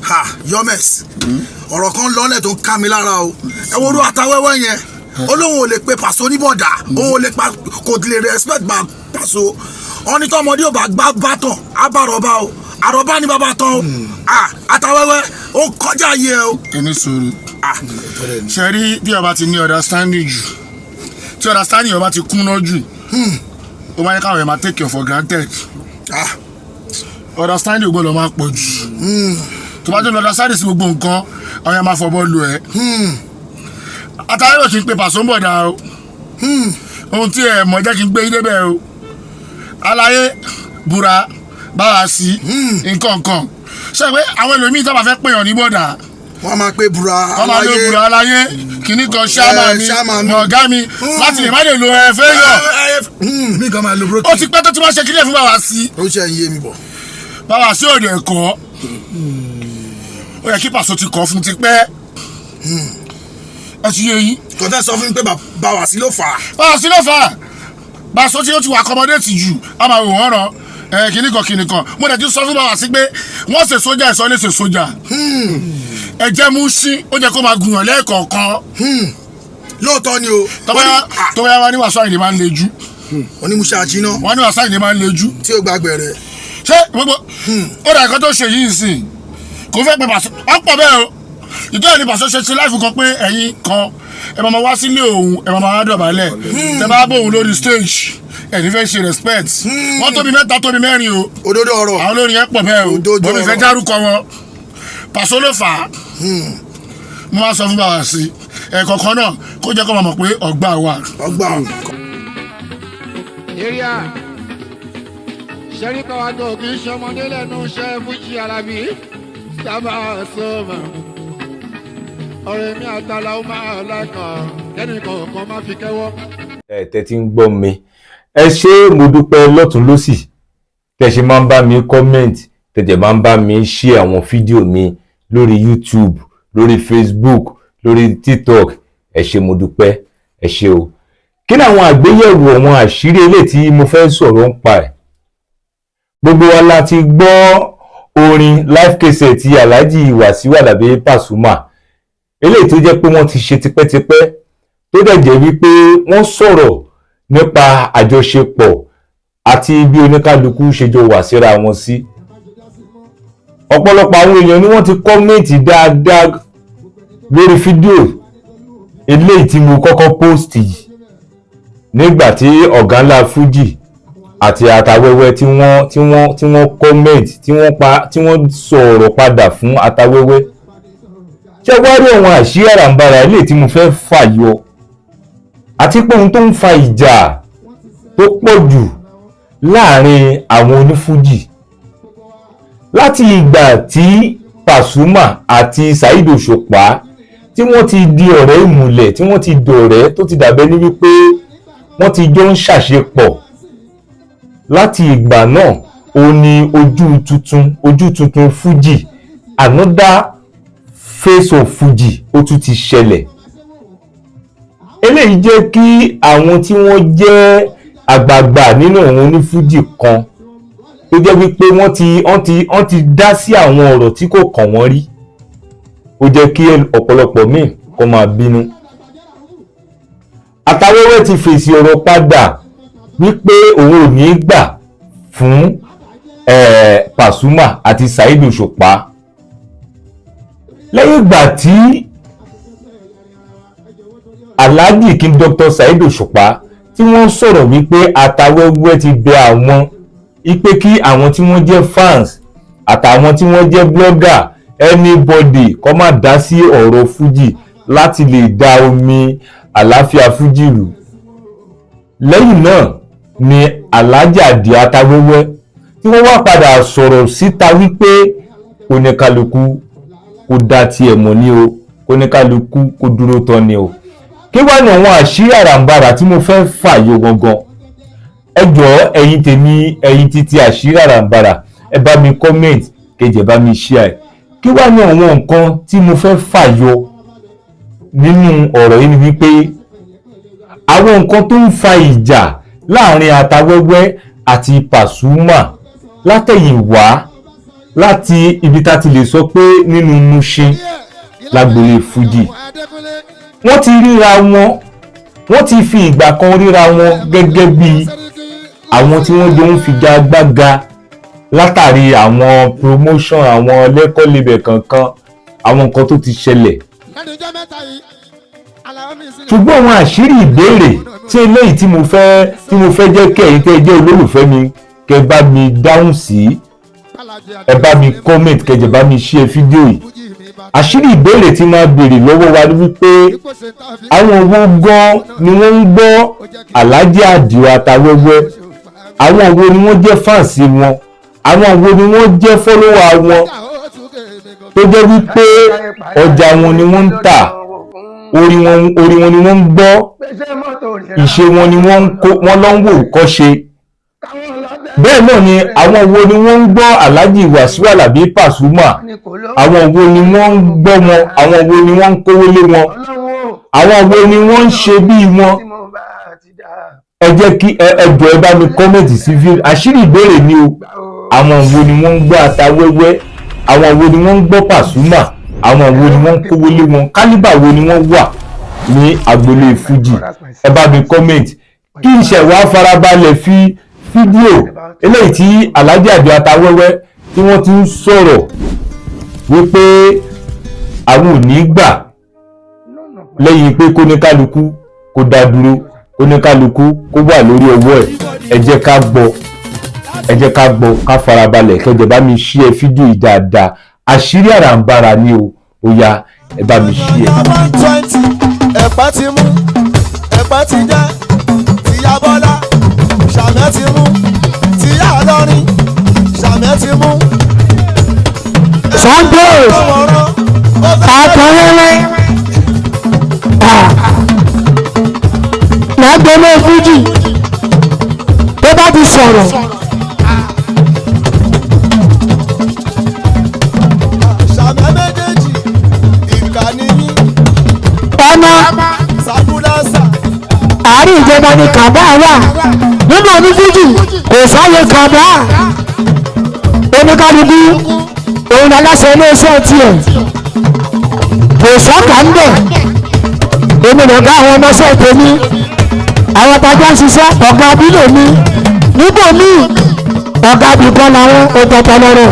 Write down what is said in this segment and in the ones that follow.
Ha, Yomes, ọ̀rọ̀ kan lọ́lẹ̀ tó ń ká mi lára o. Ẹ wo orú Atawẹ́wẹ́ yẹn, ó lóun ò lè pe Pàṣọ oníbọ̀dà, òun ò lè pa, kò lè respect bá Pàṣọ. Wọn ní tọmọdé ò bá gbá bátàn, á bá àrọ̀bá o, àrọ̀bá ní bàbá tán o. Ah, Atawẹ́wẹ́, ó kọjá yẹ o. Ẹni sọ̀rọ̀. Ah. Ṣe rí, tí ọba ti ní understanding jù, tí understanding ọba ti kúnná jù, ó máa ń káwọn èèyàn máa take you for granted. Ah. Understanding ò gbọ́dọ̀ máa pọ̀ jù. Tó bá tó lọ understanding sí gbogbo nǹkan, àwọn èèyàn máa fọwọ́ lu ẹ̀. Atawẹ́wẹ́ kì í pe Pàṣọ ń bọ̀dà o. Ohun tí ẹ mọ̀, jẹ́ kí n gbé yín débẹ̀ o. Aláyé búra báwa sí nǹkan kan ṣe pé àwọn ẹlòmíì tó bá fẹ́ pèèyàn ní bọ̀dà, wọ́n máa pe bura. Wọ́n máa lo bùrọ̀ aláyé kìíní kan, ṣáàmà mi, Ṣáàmà mi. Ọ̀gá mi, láti lè má lè lo ẹ fẹ́ yọ. Mi kan máa lo Ó broken. ti pẹ́ tó ti máa ṣe kílẹ̀ fún bàbá sí. Ó ṣe ń yé mi bọ̀. Bàbá sí òde ẹ̀kọ́, ó yẹ kí Pàṣọ ti kọ́ fún ti pẹ́. Ẹ ti yé yín. Kò tẹ́ sọ fún mi pé bàwá sí ló fà á. Bàbá sí ló fà á. Pàṣọ tí ó ti wà accommodate jù, a máa wò wọ́n ràn ẹ kìíní kan kìíní kan. Mo dẹ̀ ti sọ fún bàbá sí pé wọ́n ṣe sójà, ẹ̀sọ́ lè ṣe sójà, ẹ̀jẹ̀ mú sí, ó jẹ́ kó máa gùnyàn lẹ́ẹ̀kọ̀ọ̀kan. Lóòótọ́ ni o. Tọ́ba yá wá ní Wàsíù Àyìndé máa ń lejú. Onímúṣẹ́ àjínà. Wọ́n ní Wàsíù Àyìndé máa ń lejú. Tí ó gbàgbẹ̀rẹ̀. Ṣé gbogbo ó dà nǹkan tó ṣe yìí sìn, kò fẹ́ pé Pàṣọ ọ̀pọ̀ bẹ́ẹ̀ o. Ìtọ́jú ni Pàṣọ ṣe ṣe láìfù kan pé ẹ̀yin kan, ẹ máa ma wá sílé òun, ẹ máa ma wá dọ̀bálẹ̀, tẹ bá bóun lórí stage, ẹ ní fẹ́ ṣe respect. Wọ́n tóbi mẹ́ta, tóbi mẹ́rin o. Òdodo ọ̀rọ̀. Àwọn olórin yẹn pọ̀ bẹ́ẹ̀ o. Òdodo Bọ́n mi fẹ́ ọ̀rọ̀. dárúkọ wọn. Pàṣọ ló fà á. Mo máa sọ fún bàbá sí ẹ̀ẹ̀kọ̀ọ̀kan náà, kó jẹ́ kó máa mọ̀ pé ọgbà wà. Ọgbà. Area sẹ́rí kọ́wá tó kì í ṣọmọdé lẹ́nu iṣẹ́ fújì. Alábí sábà sọ́mà ọ̀rẹ́ mi àtàlà ó máa lákàn kẹ́nì kọ̀ọ̀kan má fi kẹ́wọ́. Ẹ tẹ́ tí ń gbọ́ mi, ẹ ṣé, mo dúpẹ́ lọ́tún lọ́sì. Tẹ́ ṣe máa ń bá mi comment, tẹ́ máa ń bá mi share àwọn fídíò mi lórí YouTube, lórí Facebook, lórí TikTok, ẹ ṣé, mo dúpẹ́, ẹ ṣé o. Kí ni àwọn àgbéyẹ̀wò àwọn àṣírí eléyìí tí mo fẹ́ sọ̀rọ̀ ń pa ẹ̀? Gbogbo wa la ti gbọ́ orin live cassette ti Alhaji Wasiu Alabi Pasuma, eléyìí tó jẹ́ pé wọ́n ti ṣe tipẹ́tipẹ́, tó dẹ̀ jẹ́ wípé wọ́n sọ̀rọ̀ nípa àjọṣepọ̀ àti bí oníkálukú ṣe jọ wà síra wọn sí. Ọ̀pọ̀lọpọ̀ àwọn èèyàn ni wọ́n ti comment dáadáa lórí fídíò eléyìí tí mo kọ́kọ́ post yìí, nígbà tí ọ̀gá ńlá Fuji àti Atawẹ́wẹ́ tí wọ́n comment, tí wọ́n pa, tí wọ́n sọ̀rọ̀ padà fún Atawẹ́wẹ́. Ṣé wá rí àwọn àṣírí àràǹbarà eléyìí tí mo fẹ́ fàyọ, àti pé ohun tó ń fa ìjà tó pọ̀ jù láàrin àwọn onífújì láti ìgbà tí Pasuma àti Saheed Òṣùpá tí wọ́n ti di ọ̀rẹ́ ìmùlẹ̀, tí wọ́n ti dọ̀rẹ́, tó ti dàbẹ́ ní wípé wọ́n ti jọ ń ṣàṣepọ̀ láti ìgbà náà, ó ní ojú tuntun, ojú tuntun Fuji, another face of Fuji, ó tún ti ṣẹlẹ̀. Eléyìí jẹ́ kí àwọn tí wọ́n jẹ́ àgbààgbà nínú àwọn onífújì kan, tó jẹ́ wípé wọ́n ti dá sí àwọn ọ̀rọ̀ tí kò kàn wọ́n rí, ó jẹ́ kí ọ̀pọ̀lọpọ̀ míì kó máa bínú. Atawẹ́wẹ́ ti fèsì ọ̀rọ̀ padà wípé òun ò ní gbà fún Pasuma àti Saheed Òṣùpá lẹ́yìn ìgbà tí Alhaji King Dr. Saheed Òṣùpá tí wọ́n sọ̀rọ̀ wípé Atawẹ́wẹ́ ti bẹ àwọn ipe kí àwọn tí wọ́n jẹ́ fans àtàwọn tí wọ́n jẹ́ blogger, anybody, kó má dá sí ọ̀rọ̀ Fuji láti lè da omi àlàáfíà Fuji rú. Lẹ́yìn náà ni Alhaji Àdìó Atawẹ́wẹ́ tí wọ́n wá padà sọ̀rọ̀ síta wípé oníkálukú kó dá tiẹ̀ mọ̀ ní o, kóníkálukú kó dúró tán ni o. Kí wá ní àwọn àṣírí àràǹbarà tí mo fẹ́ fàyọ gangan? Ẹ jọ̀ọ́, ẹ̀yin tèmi, ẹ̀yin títí àṣírí àràǹbarà, ẹ bá mi comment kejì, ẹ bá mi share ẹ̀. Kí wá ní àwọn nǹkan tí mo fẹ́ fàyọ nínú ọ̀rọ̀ yìí ni wípé àwọn nǹkan tó ń fa ìjà láàrin Atawẹ́wẹ́ àti Pasuma látẹ̀yìnwá. Láti ibi tá ti lè sọ pé nínú Mushin lágbolé Fuji, wọ́n ti ríra wọn, wọ́n ti fi ìgbà kan ríra wọn gẹ́gẹ́ bí àwọn tí wọ́n jọ ń figagbága látàrí àwọn promotion, àwọn lẹ́kọ̀ọ́lébẹ̀ kankan, àwọn nǹkan tó ti ṣẹlẹ̀. Ṣùgbọ́n àwọn àṣírí ìbéèrè tí eléyìí tí mo fẹ́ jẹ́ kí ẹ̀yin tẹ́ ẹ jẹ́ olólùfẹ́ mi kẹ́ bá mi dáhùn sí, ẹ bá mi comment, kẹ́ bá mi share fídíò yìí. Àṣírí ìbéèrè tí máa béèrè lọ́wọ́ wa ni wípé, àwọn wo gan ni wọ́n ń gbọ́ Alhaji Àdìó Atawẹ́wẹ́? Àwọn wo ni wọ́n jẹ́ fans wọn? Àwọn wo ni wọ́n jẹ́ follower wọn tó jẹ́ wípé ọjà wọn ni wọ́n ń tà, orí wọn ni wọ́n ń gbọ́, ìṣe wọn ni wọ́n ń kó wọ́n lọ ń wò kọ́ṣe? Bẹ́ẹ̀ náà ni àwọn wo ni wọ́n ń gbọ́ Alhaji Wasiu Alabi Pasuma? Àwọn wo ni wọ́n ń gbọ́ wọn? Àwọn wo ni wọ́n ń kówó lé wọn? Àwọn wo ni wọ́n ń ṣe bí wọn? Ẹ jẹ́ kí ẹ jọ̀ọ́, ẹ bá mi comment sí fídíò. Àṣírí ìbéèrè ni o. Àwọn wo ni wọ́n ń gbọ́ Atawẹ́wẹ́? Àwọn wo ni wọ́n ń gbọ́ Pasuma? Àwọn wo ni wọ́n ń kówó lé wọn? Caliber wo ni wọ́n wà ní agboolé Fuji? Ẹ bá mi comment. Kí n ṣẹ̀ wá farabalẹ̀ fi fídíò eléyìí tí Alhaji Àdìó Atawẹ́wẹ́ tí wọ́n ti ń sọ̀rọ̀ wípé àwọn ò ní gbà lẹ́yìn pé kóníkálukú kó dá dúró, kóníkálukú kó wà lórí ọwọ́ ẹ̀. Ẹ jẹ́ ká gbọ́, ẹ jẹ́ ká gbọ́, ká farabalẹ̀. Kẹ́ jẹ́ bá mi share fídíò yìí dáadáa. Àṣírí àràǹbarà ni o. Ó yá, ẹ bá mi share. 120 ẹ̀pẹ́ ti mú, ẹ̀pẹ́ ti jẹ́ tìyá Bọ́lá, ṣàmẹ́ ti mú tìyá lọ́rin, ṣàmẹ́ ti mú. Santos àtọwẹ́wẹ́ lágbélé Fújì tó bá ti sọ̀rọ̀. Ṣàmẹ́ méjèèjì, ìkànnì yín. Ọmọ sábúlásà. Àárín ìjọba ni kàbá wà nínú onífújì, kò sáyé kàbá. Oníkálukú òun aláṣẹ iléeṣẹ́ tiẹ̀, kò sọ́kà ń bẹ̀. Èmi lọ̀gá àwọn ọmọọṣẹ́ tèmi, àwọn tajá ń ṣiṣẹ́. Ọ̀gá abílò mi níbò míì, ọ̀gá abìkan làwọn ọ̀tọ̀ọ̀tọ̀ lọ́rọ̀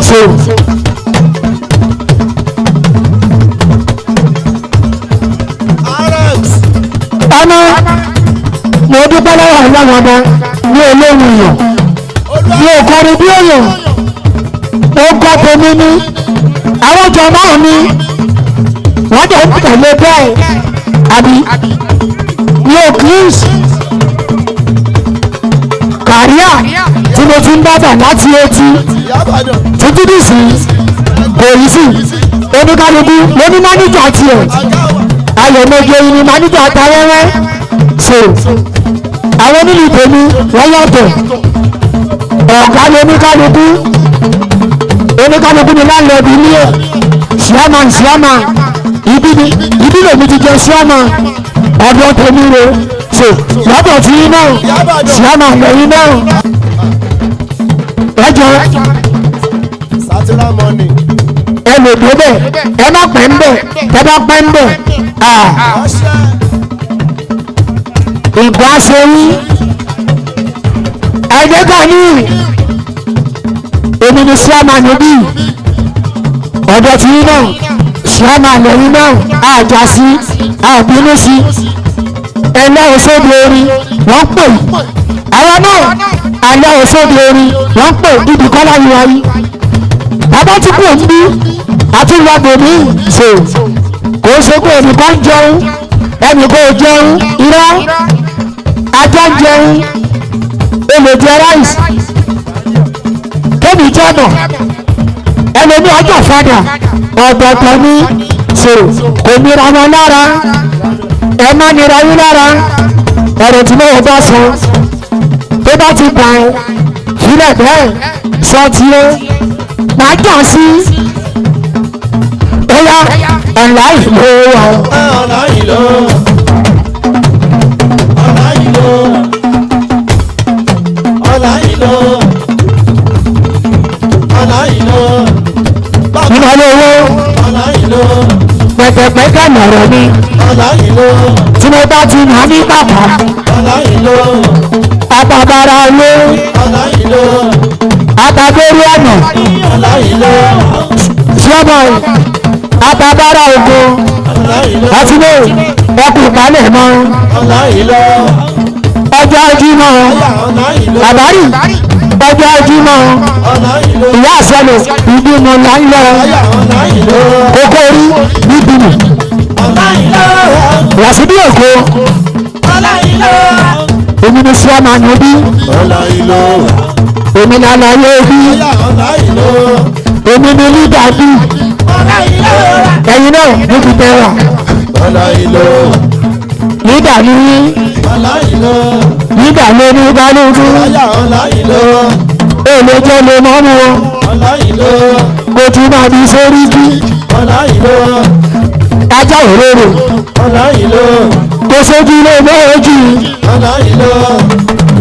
so. Rms. Ọmọ, mo dúpẹ́ lọ́wọ́ àwọn ọmọ ní olóhùn èèyàn. Mi ò kọrin bí èèyàn, mo kọ́ tèmi ní àwọn jọmọ́ mi, wọ́n jẹ́ ń tẹ̀lé bẹ́ẹ̀ àbí. Mi ò kí career tí mo ti ń bàbà láti etí Ìyábàdàn. Títí dìsí kò yí sí. Oníkálukú ló ní máníjà tiẹ̀. Àgáwà. Ayọ̀mọ̀jẹ yìí ni máníjà Atawẹ́wẹ́. So àwọn onílù tèmi, wọ́n yàtọ̀. Ọ̀gá ni oníkálukú, oníkálukú ni láńlọ́ọ̀dù ilé ẹ̀. Ṣíàmà, ṣíàmà ibi ni ibi lèmi ti jẹ ṣíàmà ọ̀dọ̀ tèmi re. So lọ́dọ̀ tí yín náà, ṣíàmà lẹ́yìn náà, ẹ jọ. Sátírà mọ́nì. Ẹ lè débẹ̀, ẹ má pẹ́ ń bẹ̀. Tẹ́ bá pẹ́ ń bẹ̀, ọṣẹ. Ìgbà ṣe yín ẹ̀ẹ́dẹ́gbà ní. Èmi ni ṣíàmà níbí ọ̀dọ̀ tí yín náà, ṣíàmà lẹ́yìn náà. Àjà sí àbínú sí ẹlẹ́rìí sóde orin wọ́n pè àwọn náà, alẹ́ sóde orin wọ́n pè ibi kọ́lá yìí wáyé. Bàbá tí kò ń bí àti ìwà bòmí ṣe kò ṣe pé ẹnìkan jẹun, ẹnìkan ò jẹun. Irọ́, ajá ń jẹun, olè jẹ rice kébì jọ̀nà, ẹlòmí ọjọ́ fada ọ̀tọ̀ọ̀tọ̀ ní ṣe kò nira wọn lára. Ẹ má nira yín lára. Ọ̀rọ̀ tí mo bá sọ, tó bá ti bà ẹ́ sílẹ̀ bẹ́ẹ̀, sọ tiẹ̀ máa jà sí. Ó yá, ọ̀la ìlú wa. Ọ̀la ìlú, ọ̀la ìlú, ọ̀la ìlú, ọ̀la Pẹ́kẹ́ lọ̀rọ̀ mi tí mo bá ti nà ní bàbá àtàbàrà ló àtàbórí ọ̀nà ṣọ́mọ̀ àtàbàrà ògo àti lè ẹkùn ìpalẹ̀ mọ́ ọjọ́ Jímọ̀ àbárí ọjọ́ Jímọ̀ ìyá àṣẹlẹ̀ ìdí mo là ń lọ kókó orí níbi nì wàsíbí ògo èmi ni sọ́mà níbí èmi ni àlàyé bí èmi ni lídà bí ẹ̀yin náà níbi tẹ́wà lídà ní lídà ló ní balógun èlé jẹ́ lè mọ́mú o kò tún máa bí sórí bí ajá òróró kò sójú ló méjì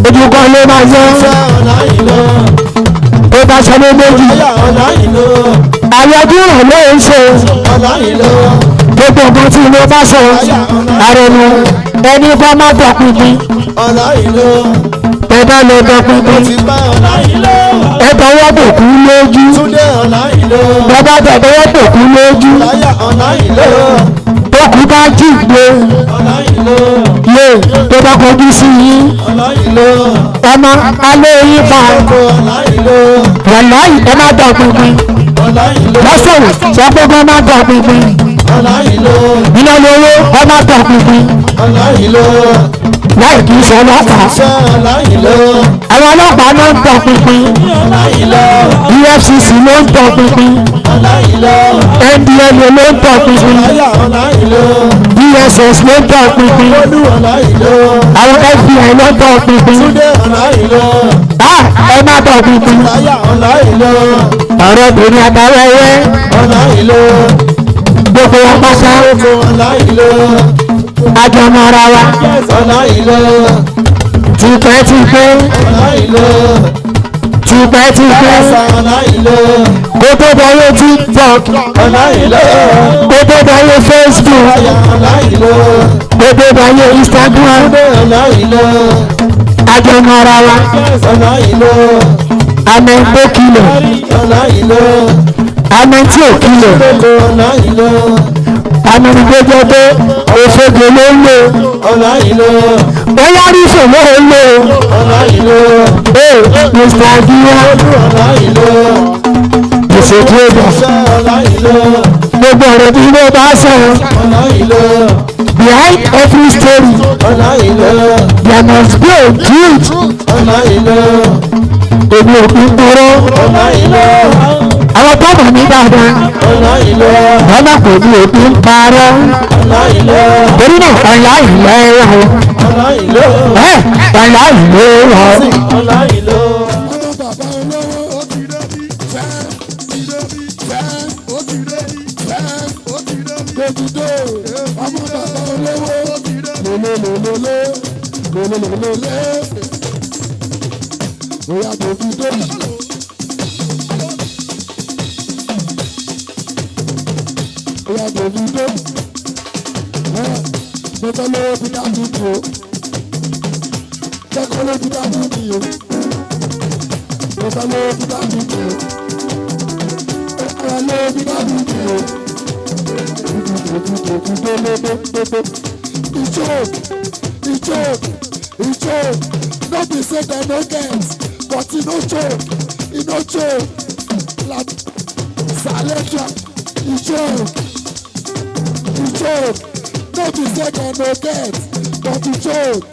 ojú kan ló máa yọ tó bá ṣe ló méjì àyọjú ràn ló ń ṣe gbogbo nǹkan tí mo bá sọ àrẹ̀mú ẹni bá má dọ̀pinpin tẹ bá lọ dọ̀pinpin ẹ tọwọ́ bòkú lójú tẹ bá tọwọ́ bòkú lójú tó kú bá jíǹde yé tó bá kọjú sí yín ọmọ alẹ́ yín pa wàláyì ẹ má dọ̀pinpin lọ́sọ̀rọ̀ sọ pé kó má dọ̀pinpin iná lówó ẹ má dọ̀pinpin láì kì í ṣe ọlọ́pàá àwọn ọlọ́pàá ló ń tọpinpin EFCC ló ń tọpinpin NDLEA ló ń tọpinpin DSS ló ń tọpinpin àwọn FBI ló ń tọpinpin ẹ má tọpinpin ọ̀rọ̀ obìnrin àtàwọn ẹyẹ gbogbo wọn pátá àjọmọ ara wa tipẹ́tipẹ́ tipẹ́tipẹ́ kó tó dayé tiktok kó tó dayé facebook kó tó dayé instagram àjọmọ ara wa àmì tó kilẹ̀ àmì tí ò kilẹ̀ àmì tó jẹ́ pé òṣogbo ló ń lò bóyá rífò ló ń lò ee Mr. Giwa ìṣètò ìgbà gbogbo ọ̀rọ̀ tí ilé bá sọ behind every story there must be a truth èmi ò kí ń dúró àwọn tó mọ̀ mí dáadáa wọ́n má pè mí ò kí ń parọ́ torí náà ọ̀la ìlẹ̀ ẹ̀rọ ọ̀la ìlẹ̀ ẹ̀rọ. Oya Davido yìí. Oya Davido. Mo fẹ́ lówó bí dábìdì o. Jẹ́kọ́ ló bí dábìdì o. Mo fẹ́ lówó bí dábìdì o. Mo fẹ́ lówó bí dábìdì o. Davido lódódódó. E choke, e choke, e choke. No be say dem no get, but e no choke, e no choke. La Saletra, e choke, e choke. No be say dem no get, but e choke.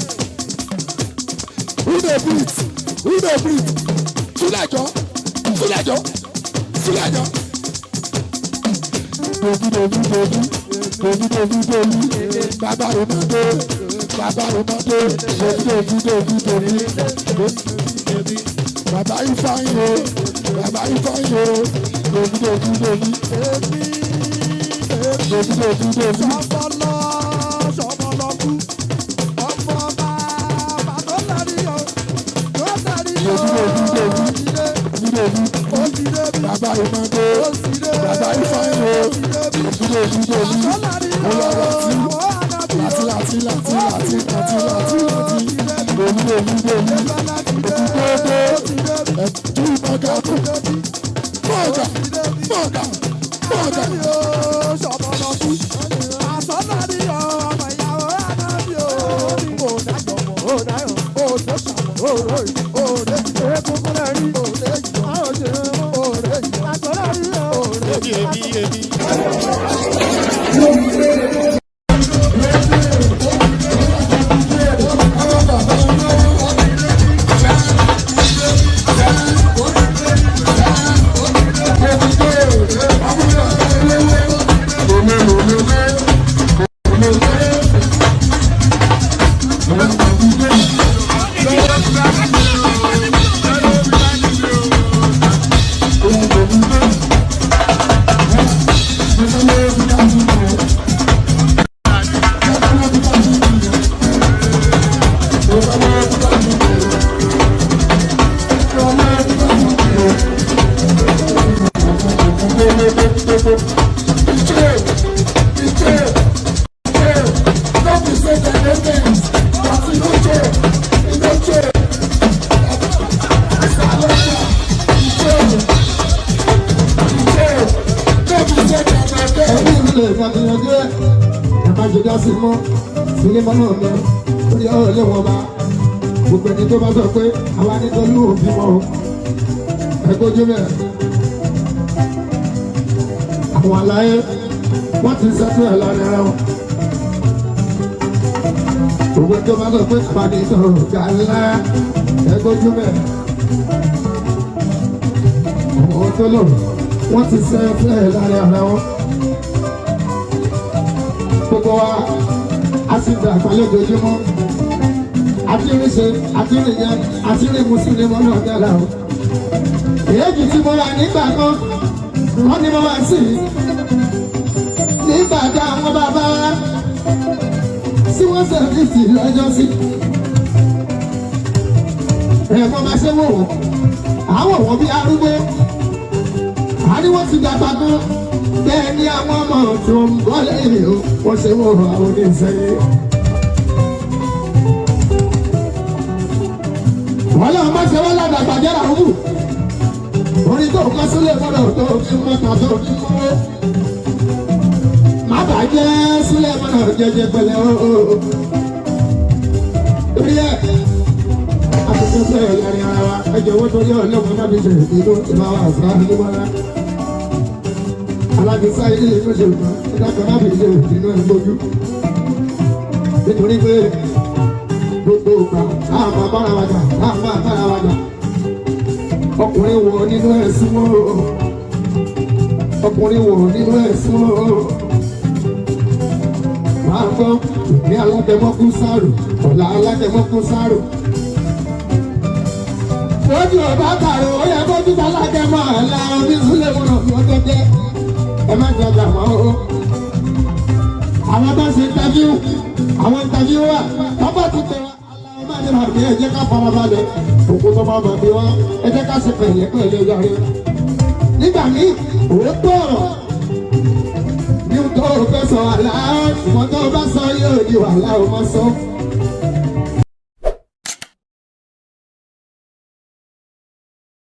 Who dey breathe? Who dey breathe? Tulejo, Tulejo, Tulejo. Dobi dobi dobi, dobi dobi dobi, baba Ronaldo, baba Ronaldo, dobi dobi dobi dobi, baba Ifeanyi o, baba Ifeanyi o, dobi dobi dobi, dobi dobi dobi. Dobi dobi dobi, dobi dobi, baba Ronaldo, baba Ifeanyi o. Dèlí dèlí. Bóyá láti láti láti láti láti láti láti láti. Dèlí dèlí dèlí. Òkú dédé. Ẹ̀jú mọ́gà kù. Mọ́gà mọ́gà mọ́gà. Ẹbí mi lè fàfihàn díẹ̀ ẹ má ṣe dá sí mọ́ sinimá náà lọ lórí ọ̀rọ̀ lẹ́wọ̀n bá gbogbo ẹni tó bá sọ pé àwa nítorí òbí mọ́ o ẹ kójú bẹ́ẹ̀. Àwọn aláyé wọ́n ti sẹ́tù ẹ̀ lọ́rẹ́ rẹ̀ wọn. Gbogbo ẹni tó bá sọ pé àwa nítorí ọ̀gá ńlá ẹ kójú bẹ́ẹ̀. Àwọn tó lò wọ́n ti sẹ́tù ẹ̀ lọ́rẹ́ rẹ̀ wọn. Gbogbo wa a sì dàgbà lójoojúmọ́ àti ríṣe àti ríyẹ àti rí mùsùlùmí náà dára o. Èyí tí mo wà nígbà kan wọ́n ní mo wà sí i nígbà tá àwọn bàbá wa tí wọ́n ṣe fífi lọ́jọ́ sí. Ẹ̀fọn máa ṣe wò wọ́n àwọn wọ́n bí arúgbó àní wọ́n ti dàgbà gan bẹ́ẹ̀ ni àwọn ọmọ tó ń bọ́ lẹ́yìn o wọ́n ṣe wò àwọn oníṣẹ́yìn. Wọ́n lọ́wọ́ máa ṣe wọ́n ládàgbà jẹ́ra òwú. Orin tó kọ́ sílẹ̀ gbọ́dọ̀ tó fi mọ́ta tó fi mọ́wó. Má bàjẹ́ sílẹ̀ gbọ́dọ̀ jẹjẹ pẹ̀lẹ́ o. Torí ẹ̀ àtúntò sẹ́yìn láàrin ara wa ẹ jọ̀wọ́ torí ọlọ́run má fi ṣe ìlú ìbá wa sá ní wọ́n alágbèsá ilé ìlú ṣe ìgbà ìdákan má fi ṣe ìdínú ẹ̀ lójú. Nítorí pé gbogbo ìgbà táà máa bára wa jà táà máa bára wa jà ọkùnrin wọ̀ nínú ẹ̀sùn o ọkùnrin wọ̀ nínú ẹ̀sùn o máa gbọ́ ní alágẹmọ́kú sáró ọ̀la alágẹmọ́kú sáró. Lójú ọba kàrò ó yẹ kójú bá alágẹmọ́ ọ̀la omi súlẹ̀ múnà bí ó tó jẹ́ ẹ má jọjà mọ́ o. Àwọn tó ń ṣe interview àwọn interview wà tọ́pọ̀ ti tẹ̀ wá aláwọ̀ má ní màbí ẹ jẹ́ ká farabalẹ̀ òkú tó máa màbí wá ẹ jẹ́ ká ṣe pẹ̀lẹ́ pẹ̀lẹ́ yọrí. Nígbà míì òótọ́ ọ̀rọ̀ ní tó o fẹ́ sọ àlá ṣùgbọ́n tó o bá sọ yóò di wàhálà o máa sọ.